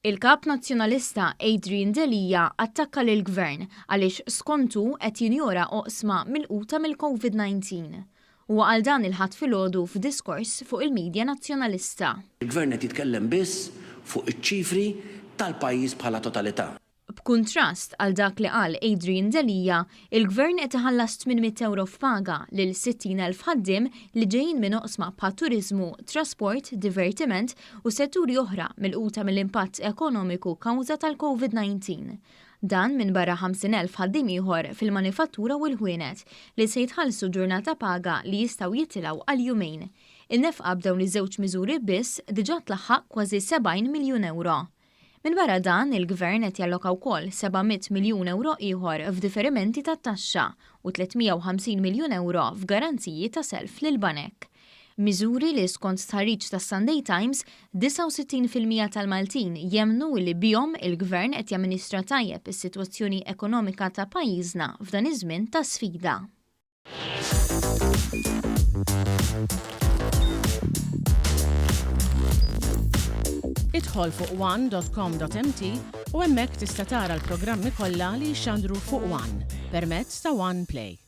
Il-Kap Nazzjonalista Adrian Delia attakka lill-Gvern għaliex skontu qed jinjora oqsma milquta mill-Covid 19. Huwa qal dan il-Ħadd filgħodu f'diskors fuq il-media Nazzjonalista. Il-Gvern qed jitkellem biss fuq iċ-ċifri tal-pajjiż bħala totalità. B'kuntrast għal dak li qal Adrian Delia, il-Gvern qed iħallas 800 ewro f'paga lil 60,000 ħaddiem li ġejjin minn oqsma bħat-turiżmu, trasport, divertiment u setturi oħra milquta mill-impatt ekonomiku kawża tal-Covid 19. Dan minbarra 50,000 ħaddiem ieħor fil-manifattura u l-ħwienet li se jitħallsu ġurnata paga li jistgħu jitilgħu għal jumejn. In-nefqa b'dawn iż-żewġ miżuri biss diġà tlaħħaq kważi 70 miljun ewro. Minbarra dan, il-Gvern qed jalloka wkoll 700 miljun ewro ieħor f'diferimenti tat-taxxa u 350 miljun ewro f'garanziji ta' self lill-banek. Miżuri li skont stħarriġ tas-Sunday Times, 69% tal-Maltin jemmnu li bihom il-Gvern qed jamministra tajjeb is-sitwazzjoni ekonomika ta' pajjiżna f'dan iż-żmien ta' sfida. Idħol fuq one.com.mt u hemmhekk tista' tara l-programmi kollha li jixxandru fuq One permezz ta' One Play.